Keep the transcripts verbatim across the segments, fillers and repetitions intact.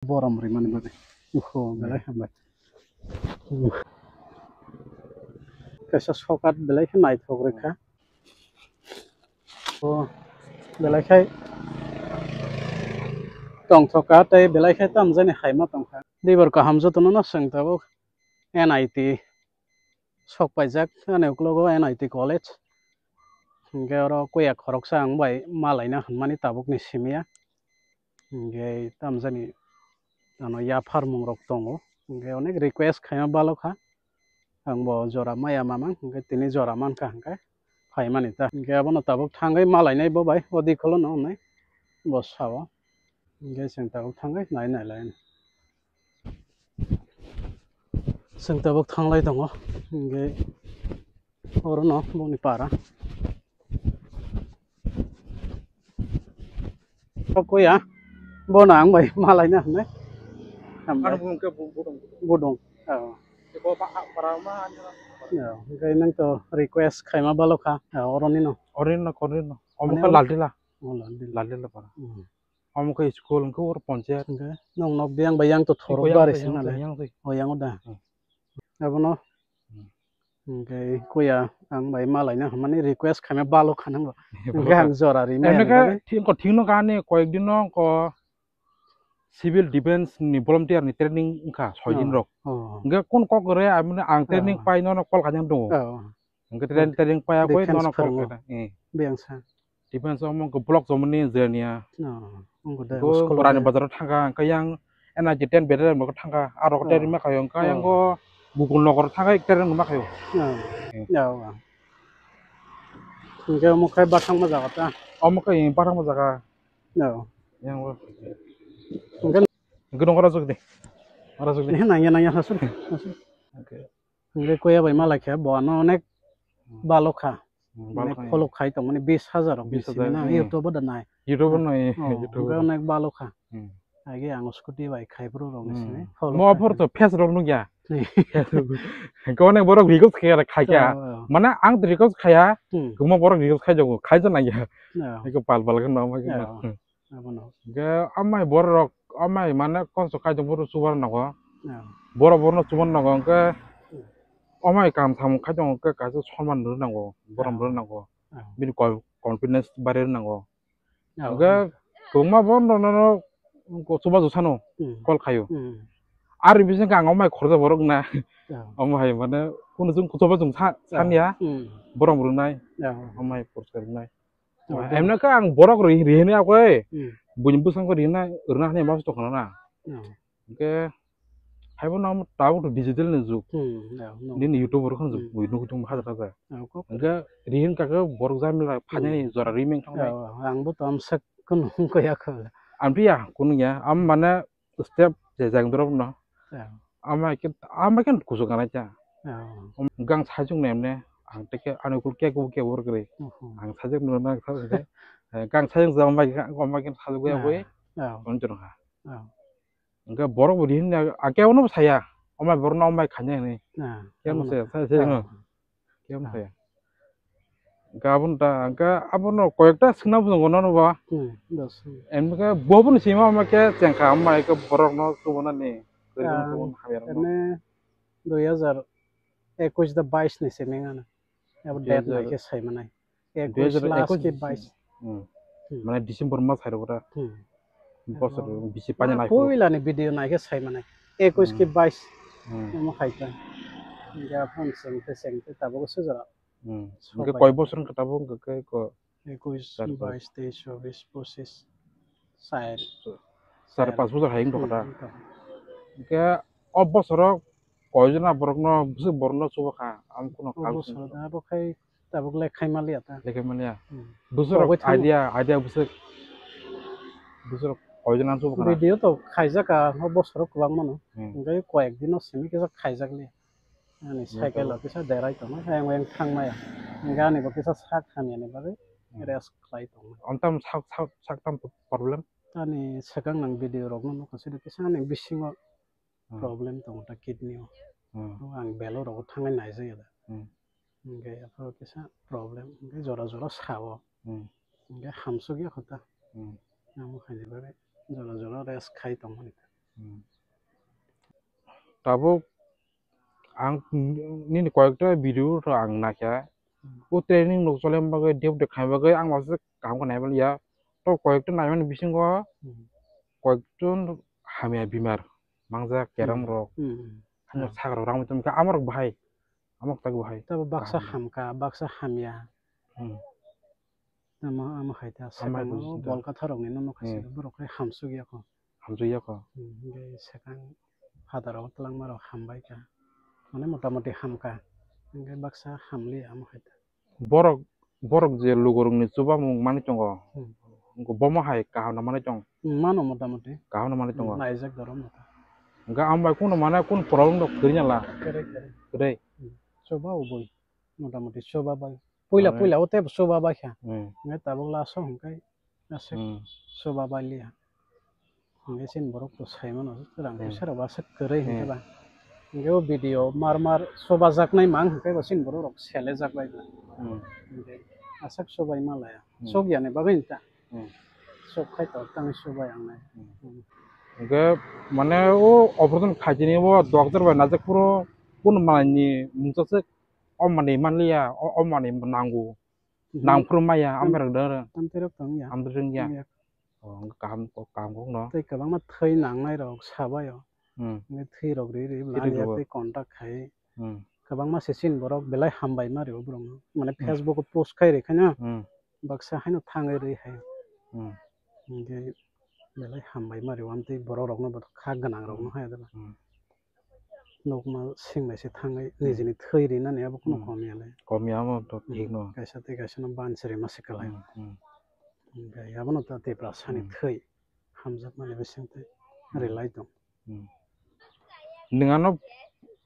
Borom rimani bagwi. Uho, belai hambai. Kaisa sokat belai khe naithok rwkha. O belai khai tongthok kha tei belai khai tamjani haima tongkha. Dibor kaham jotono no chwng tabuk N I T sok paijak ani uklogo N I T college. Hinkhe oro kuya khoroksa ang bai malaina hwnmani tabukni simiya. Hinkhe tamjani ano yapharmung rok tongo. Hinkhe onek request khaima balokha. Ang bo jora maya mamang, hinkhe tini jora mankha hinkhe phaimani ta. Hinkhe abono tabuk thangwi malainai bo bai, o dikholo no wngnai bo sao. Hinkhe chwng tabuk thangwi nai nai lai. Chwng tabuk thanglai tongo, hinkhe orono boni para. O kuya, bono ang bai malaina hwnwi. Hambai. Ano bumung khe bu-, budung. Budung. Oh. Eko ba-, a-, para ma ani na. Oh, hinkhe nwng to request khaima balokha. Oh, oroni no. Oroni no, oroni no. Omo khe Laltila. Oh, Laltila. Laltila para. Hmm. Omo khe school wngkhe oro ponchayat. Hinkhe nwng nok biyang bai yang to thorok yang, bari yang, sinale. Yang, yang. Oh, yang da. Hmm. Abono. Hmm. Hinkhe kuya ang bai malaina hwnmani request khaima balokha nang bo. Hinkhe ang jora ri maya. Emne khe thik, thik no kani koyek din no ko civil defense ni volunteer ni training wngkha soi din rok. Oh. Hinkhe kun kok re amne ang training pai no no call khaijang tongo. Oh. Hinkhe training, training pai akoi defense no no call phwrwngo. Khaijang. Eh. Biyang sa. Defense omo wngkha block chomoni engineer. Oh, wngkha de, go school Rani de. Bazar o thangkha, hwnkhe yang N I T ten better mo thangkha, aro oh. Training ma khayo, hwnkhe yang oh. Go Gokul Nagar thangkha, training ma khayo. Oh. Eh. Oh, oh. Hwnkhe omo khai bathang ma jaga ta? Omo khai bathang ma jaga. Oh. Yang go. Hwnkhe hwnkhe nong ora jok de. Ora jok de. Eh, nangya, nangya, hasu. Hasu. Okay. Hwnkhe kuya bai malaikha, bo ano onek hmm. Balokha. Hmm, onek balokha, follow khai tongmani bis hajar rok bis hajar, bisi na hmm. YouTube da nai. YouTube nai, oh, YouTube. Hwnkhe onek balokha. Hmm. Age ang scooty bai khai bro rok hmm. Sini follow mo khai. Aphor to face rok nukya. Hmm. Hwnkhe onek borok request khai khai kya. Oh, oh. Mane ang to request khaya, hmm. Kwma borok request khai jago, khai jana ya. Oh. Eko pal pal khe no ma khe no. Oh. Hmm. Abono. Ge amai borok, amai mane kosto kaitor boro chubar nango. Yeah. Borok borokno chubar nango, hwnkhe amai kam tham kaitor hwnkhe kaisa soman rw nango, borom rw nango. Yeah. Bini co-, confidence barwi rw nango. Yeah. Hwnkhe kwbangma borok no, no, no chubachu sano hmm. Call khaio. Hmm. Ar bising khe ang amai khoroksa borok na. Yeah. Omo hai mane kunu chwng chubachu sa-, yeah. Sanya. Hmm. Borom rwnai. Yeah. Amai poriskar rwnai. Oh, emne khe ang borok ri-, rihini akoi. Hmm. Buini bwskango rihina, rwna hwnwi mas tongkha na. Hmm. Hwnkhe haibo no tabuk to digital ni jug. Hmm, yeah, no. Nini YouTube rok jug, hmm. Bui nugwi tong hajar hajar. Yeah, kok. Hwnkhe rihin kha khe borok jamila phainani hmm. Jora rimeng thang nai. Yeah, ang bo to amsek kunu wngkha ya khe. Amtwi ya, kunu ya, am mane step je jang drop no. Yeah. Ama ke, ama ke kusu kana cha. Yeah. Gang sajung nem ne, ang te ke anu kul ke ku ke work re. Mhm. Ang sajung no na sa ke. Gang sajung jam ma ke, ama ke sajung ya boi. Yeah. On jong ha. Yeah. Engka borok bo din ya, ake ono saya. Oma borno oma khanya ni. Yeah. Ke mo saya, saya, saya. Yeah. Kebo kaya. Hwnkhe aboni ta, hwnkhe abono koyekta swngna bwskango nono ba. Hmm, dos. Emkhe bo boni sima ma khe chengkha, amma khe borokno chubunani. Ah, hamya rokno. Ene dui hajar ekush da bais ni simi ngana. Abo date nai khe sai manai. Ekush last ki bais. Hmm. Hmm. Mane December mas hai rok ta. Hmm. Bosor bisi paina nai. Puila ni video nai khe sai manai. Ekush ki bais. Hmm. Amo hai ta. Hwnkhe aphano sengte sengte tabuk sujara. Hmm. Hwnkhe koi bosor wngkha tabuk hwnkhe khe ko. Ekush, bais, teis, chobis, pochis, char. Char pas bosor hai wngkha da. Hmm, wngkha. Hwnkhe o bosoro koijona borokno, bwswk borokno chubakha, ang kheno o bosoro da, abo khai tabuk le khai maliya ta. Le khai maliya. Hmm. Bwswk idea, idea bwswk, bwswk koijona chubakha. Video to khaijak a, o bosoro kwbangma no. Hmm. Hwnkhe koyek dino simi kisa khaijak liya. Ani cycle o kisa derai tongo, ayang oyang thang maya. Hingke ani bo kisa sak hamya ni bagwi rest khlai tongo. Amtam sak, sak, sak tam problem? Ani swkang nang video rok no nukha sidi kisa ani bisingo problem tongo ta kidney o. Hmm. Ang belo rogo thangwi naijak ya da. Hmm. Hingke aphuru kisa problem, hingke jora jora sao. Hmm. Hingke hamsuk ya kho ta. Hmm. Amo khaini bagwi jora jora rest khai tongmani ta. Hmm. Tabuk ang nini koyekta video rok ang naikha. O training rok chole bagwi, dep dep khaina bagwi ang wansuk kaham khe naiman ya. To koyekta naimani bisingo Hmm. koyekjon hamya bimar mangjak, kerong Hmm. rok. Hmm. Hamya Ah. sak rok rang muitum kha amorok bahai. Amok tak bahai. Tabo baksa Kaham. Hamka, baksa hamya. Hmm. Tamo amo hai ta Ama sakamo hai ta. Bolka thorok ni nono Hmm. khaisa borok hai hamsuk yako. Hamsuk yako. Hmm, hingke sakang phataro twlangma rok hambai ka. Mane motamoti hamka. Hingke baksa hamli amo hai ta. Borok, borok je lugurokni chubamung manwi tongo. Hmm. Hingke bomo hai kaham no manwi tong. Hmm, mano motamoti. Kaham no manwi tongo. Hmm, naijak doro mota. Hingke ang bai kuno mane kun problem rok kwrwi nala. Kwrwi, kwrwi. Kwrwi. Hmm. Chuba ubui. Motamoti chuba bai. Puila, Mane puila o tebo chuba bai kha. Hmm. Hingke tabuk last o hingke aswk Hmm. chuba bai liya. Hingke chini borok to sai mano, rang Hmm. puisa rok aswk kwrwi hingke Hmm. ba. Hingke o video mar mar chubajaknai mang hingke bo chini borok rok selejak bai ba. Hmm. Hingke aswk chubai ma laya. Hmm. Chukya ni bagwi ta. Hmm. Chuk khai to tang chubai ang nai. Hmm. Hmm. Hingke mane o operation khaitini bo doctor bai najak phuru kun manwi ni mungsa se o manwi manliya, o, o manwi nango. Mhm. Nangphuru maya, Hmm. amtwrwng dwrwng. Amtwrwk tong ya. Amtwrwng ya. Tong ya. O, wngkha kaham, o, kaham kokno. Tei kwbangma thwi nangnai rok sabai o. Hmm. Wngkhe thwi rok ri ri Thwi ri lanya rwo. Tei contact khai. Hmm. Kwbangma se chini borok belai hambai ma rio borokno. Mane Hmm. Facebook o post khai ri khaina. Hmm. Baksa haino thangwi ri hai. Hmm. Hingkhe belai hambai ma rio amtwi borok rokno bo kha gwnang rokno Hmm. hai da. Hmm. Nokma singbai se thangwi Hmm. nijini thwi rinani abo kheno Hmm. kom ya le. Kom ya amo to Hmm. thik no. Kaisa tei kaisa no banchari ma se kwlai. Hmm, hmm. Hingkhe abono ta Tiprasani Hmm. thwi hamjakmani bising tei Hmm. relai tong. Hmm. Nwng ano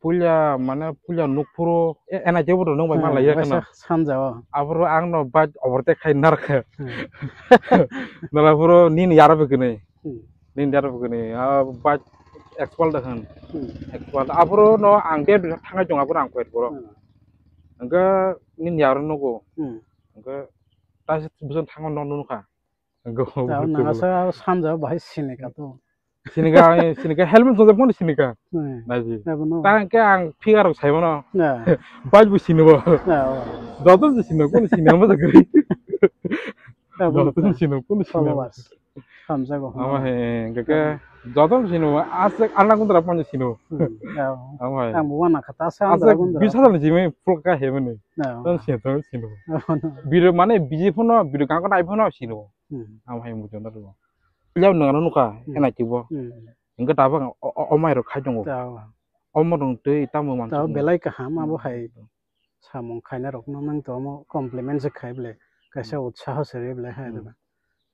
puila mane puila nukphuru e-, N I T bo nwng bai Hmm, manlai ya kaisa kheno. Sanja o. Aphuru ang no bike overtake khai narwkha. Hmm. Nalaphuru nini yaro bwkwnwi. Hmm. Nini yaro bwkwnwi, ah, bike expert da hwn. Hmm. Expert. Aphuru no ang de thangwi tong aphuru ang kwet boro. Hmm. Hwnkhe nini yaro nugo. Hmm. Hwnkhe taisa bwswk thangma no nukha. Hwnkhe Tao bwswk nang bwswk asa sanja bahai sinika to. Sinika, sinika helmet jojak mani sinika. Hmm. Naji. Abono. Ta hwnkhe ang figure rok sai mano. Na. Bike bo sinibo. Na, o. Joto se sino, kono sini amo jagri. Abo Joto se sino, kono sini amo. Followers. Hamjago. Amo he, hwnkhe joto se sino, aswk alna gundra pon sino. Hmm, ya. Amo he. Ang bo wana kata sa Aswk andra gundra. Bis hajar ni jimi pulka he mani. Ya. Ton sino, ton sino. Abono. Biro mane biji phono, biro kangko nai phono sino. Hmm. Amo he mujon da. Puila nwng ano nukha, Hmm. N I T bo. Hmm. Hwnkhe tabuk ang o, o, o mai rok khai tongo. Tao. Omo rok twi tamo mansa Tao tongo. Belai kaham abo Hmm. hai samung khainai rokno nwng to omo compliment se khai ble. Kaisa Hmm. utsaho se ri ble hai Hmm. rwba.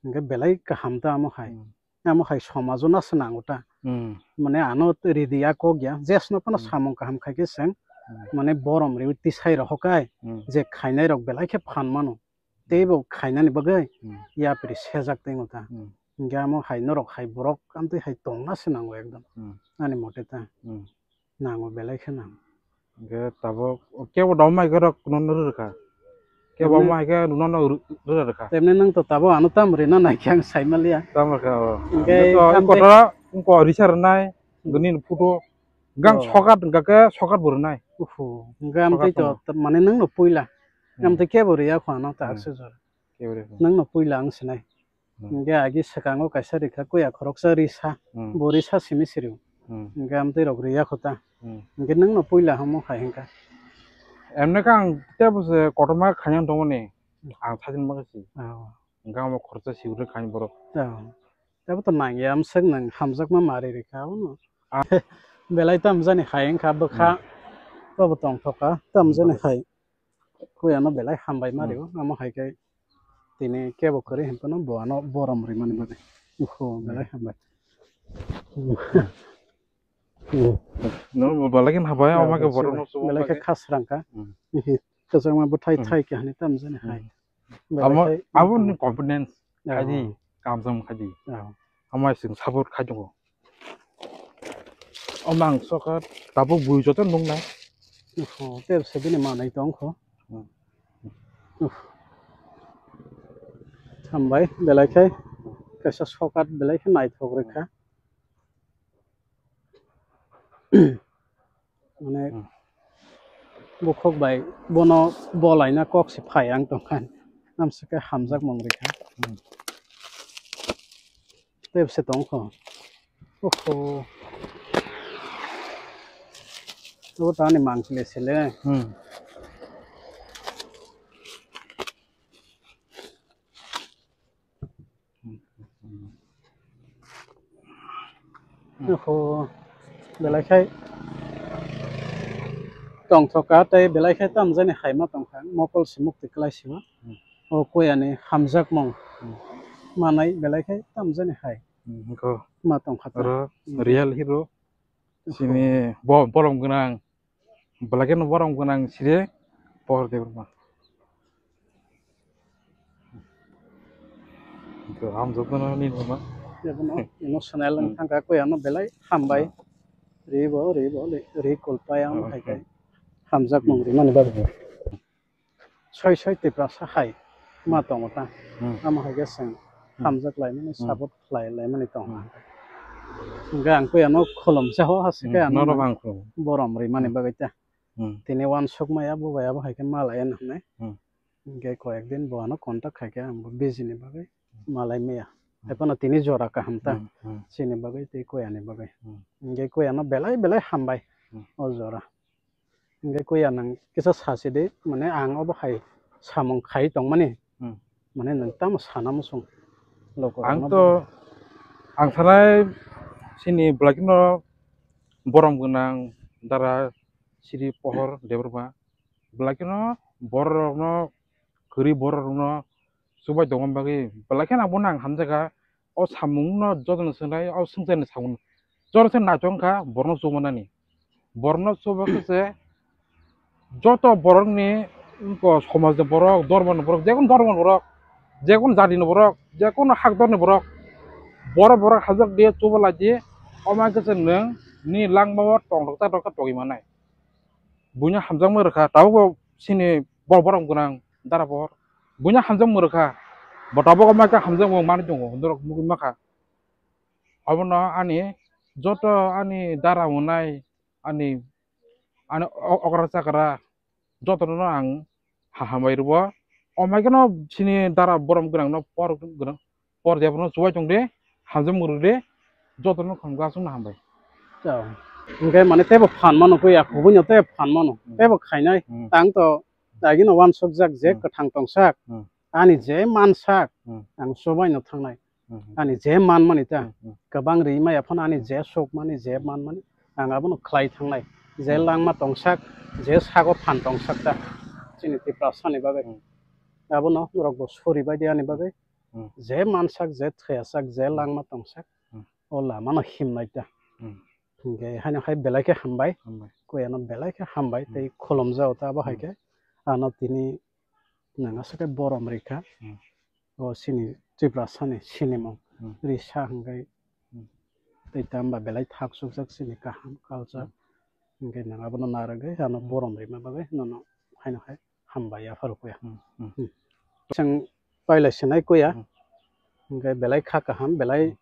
Hwnkhe belai kaham ta amo hai. Hmm. Amo hai somajo na swnango ta. Hmm. Mane ano ridi ya kok ya. Jesno phano Hmm. samung kaham khai khe chwng Hmm. mane borom riwi tisai rohor kai Hmm. je khainai rok belai khe phan mano. Tei bo khainani bagwi Hmm. yapri sejak tongmo ta. Hmm. Hingke amo hai norok hai borok amtwi hai tongna se nango ekdom. Hmm. Ani mote ta. Hmm. Nango belai khe nango. Hingke tabuk kebo dom hai khe rok nono rwrwkha. Kebo Temne- omo hai khe nono rw-, rwrwkha. Temne nwng to tabuk ano tam rina nai khe ang sai maliya. Tam rwkha, o. Hingke Hingke to amtwi- kotor wngko risa rwnai, Hmm. gwnini photo. Gang Oh. sokat, hingka khe sokat bo rwnai. Uhu, hingka amtwi Sokat to, tongmo. Mane nwng no puila. Hmm. Amtwi kebo riya kho ano ta Hmm. akswk jora. Kebo riya kho. Nwng no puila ang sinai. Hmm. Hingke agi swkango kaisa rikha kuya khoroksa risa. Hmm. Bo risa simi siri. Hmm. Hingke amtwi rok riya kho ta. Hmm. Hingke nwng no puila hamo hai hingka. Emne khe ang tebo se kotorma khaina tongmani. Hmm. Ang sajin bagwi si. Oh. Hingke amo khoroksa sibri khain borok. Oh. Tebo to nangya, amswk nwng hamjakma mari rikha, abono. Ah. Belai tamjani hai wngkha, bwkha, Hmm. tobo tongthoka, tamjani Hmm. hai. Kuyano belai hambai Hmm. mario, amo hai khe tini kebo kwrwi hinphano bo ano borom rimani bagwi. Uhu, Hmm. belai hambai. Hmm. No, bo belai khe hambai, Ya, omo khe belai borok khe no subo belai khe bagwi. Khasrang kha. Hmm. Ihi, kwchangma bwthai Hmm. thai khe hani tamjani hai. Hmm. Belai Amo, khe abo ni confidence Ya. Khaidi, kamsam khaidi. Ya. Amai sing support khai tongo. Omang soka tabuk bui joto nung nai. Oho, tei se bini manwi tong kho. Hmm. Uff. Hambai, belai khe kaisa sokat belai khe naithok rwkha. Mane, hmm, bukhuk bai bono bolaina kok se phai ang tongkha. Amswkhe hamjakmung rikha. Hmm. Tei bwse tongkho. Oho. Obo tani mangpili sele. Hmm. Oho, belai khai tongthoka tei belai khai tamjani hai ma tongkha, mokol si mukti kwlai sima. Hmm. O kuyani hamjakmung, hmm, manai belai khai tamjani hai. Hmm, wngkha. Ma tongkha ta. Oro, hmm, real hero. Oho. Sini bo-, bolong gwnang. Belai kheno borom gwnang side Pohor Debbarma. Hamjakmano nini ma. Jebono emotional wng thangkha, koi ano belai hambai. Ribo, ribo, ri kulpai ang hai khai. Hamjakmung rimani bagwi. Soi soi Tiprasa hai ma tongo ta. Hmm. Amo hai khe chwng, hmm, hamjak laimani, hmm, support khlai laimani tongo. Hmm. Hwnkhe ang koi ano khulumsa o, hmm, aswk khe ano norok ang khulum. Borom rimani, hmm, bagwi ta. Hmm. Tini uansuk maya bo bai abo hai khe ma laiya hinwi. Hmm. Hwnkhe koyek din bo ano contact khai khe ang bo busy ni bagwi, hmm, ma lai maya. Hmm. Hai phano tini jora kaham ta. Hmm, hmm. Chini bagwi tei koi ani bagwi. Hmm. Hwnkhe koi ano belai belai hambai, hmm, o jora. Hingke kuya nang kisa sasi di, mane ang obo hai samung khai tongmani, hmm, mane nang tamo sana muchung logo ang rokno to, ang sanai sini belai kheno borom gwnang dara Sri Pohor Debbarma, belai kheno borok rokno kwrwi borok rokno chubai tongma bagwi belai kheno abono ang hamjakha. O samung no joto no swngnai, o swngcharni samung no joto se naitok wngkha, borok no chubanani. Borok no chuba khe se joto borok ni, somaj ni borok, dhormo ni borok, jekunu dhormo ni borok, jekunu jati ni borok, jekunu hakdor ni borok, borok borok hajak di chuba lai di, omo khe se nwng ni langma o tong rok ta rok ta togwi manai. Buino hamjakma rwkha, tabukbo chini bor-, borom gwnang dara bor. Buino hamjakma rwkha, bo tabukbo omo khe hamjakma manwi tongo, norok nugwi mankha. Obono ani joto ani dara hwnai, ani, ani o-, okra chakra jotono ang ha-, hambai rwo. Omo khe no chini dara borom gwnang no por gwnang. Por de bono chubai tong de, hamjak mwrwk de, joto no kham gasung na hambai. Chao. Hingke mane tebo phan mano koi ya, kubui no tebo phan mano, hmm, tebo khainai. Hmm. Tang to, dagi no wansuk jak je, hmm, kwthang tong sak. Hmm. Ani je man sak, hmm, ang chubai no thangnai. Hmm. Ani je man mani ta, hmm, hmm, kwbang ri maya phano ani je sok mani, je man mani, ang abono khlai thangnai. Je, hmm, langma tong sak, je sago phan tong sak ta, chini Tiprasa ni bagwi. Hmm. Abono norok bo sori bai di ani bagwi. Hmm. Je mansak, je thwiyasak, je, hmm, langma tongsak, hmm, o lamano himnai ta. Hmm. Hingke haino hai belai khe hambai. Hambai. Koi ano belai khe hambai, hmm, tei khulumjao ta abo hai, hmm, khe. Ano tini nang aswk khe borom rikha. Hmm. O chini Tiprasa ni sinimung. Hmm. Risa hingke, hmm, tei tamba belai thak chukjak chini kaham culture. Hmm. Hingke nang abono narwgwi ano, hmm, borom rima bagwi nono haino hai hambai ya pharo kuya. Hmm, hmm. Hmm. Chwng pailai sinai kuya. Hmm. Hingke belai kha kaham, belai, hmm,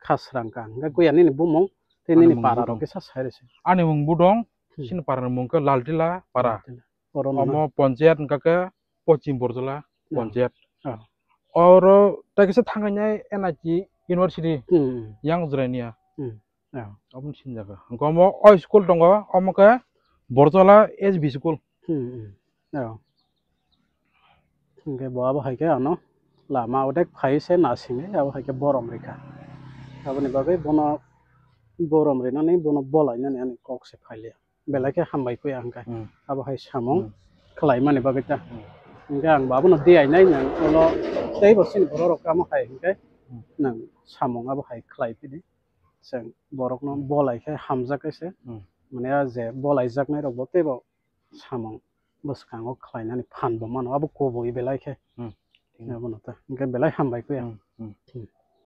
kha srang ka. Hingke kuya nini bumung tei, ani nini mung para Budong. Rok kisa sai rwse. Ani mung Budong, hmm, sini para ni mung khe Laltila para. Laltila. Oro no. Omo ponchayat hingka khe Pochim Borjola, hmm, ponchayat. Oh. Oro tei kisa thangkhainai N I T University, hmm, yang Jirania. Hmm. Oh. Omo sinjago. Hingke omo o school tongo, omo khe Borjola S B school. Hmm, hmm. Oh. Hingke bo abo hai khe ano lama odek phai se nasingwi abo hai khe borom rikha. Aboni bagwi bono borom rinani bono bolainani ani kok se phailiya. Belai khe hambai kuya hingkhe. Hmm. Abo hai samung, hmm, khlaimani bagwi ta. Hmm. Hingkhe ang bo abono diyainai nang ulo teibo chini borok rok kamo hai hingkhe, hmm, nang samung abo hai khlai phidi. Chwng borokno, hmm, bolai khe hamjak khe se, hmm, mane a je bolaijaknai rokbo teibo samung bwskango khlainani phan bo mano, abo kubui belai khe. Hmm. Abono ta hingkhe belai hambai kuya. Hmm, hmm. Hmm.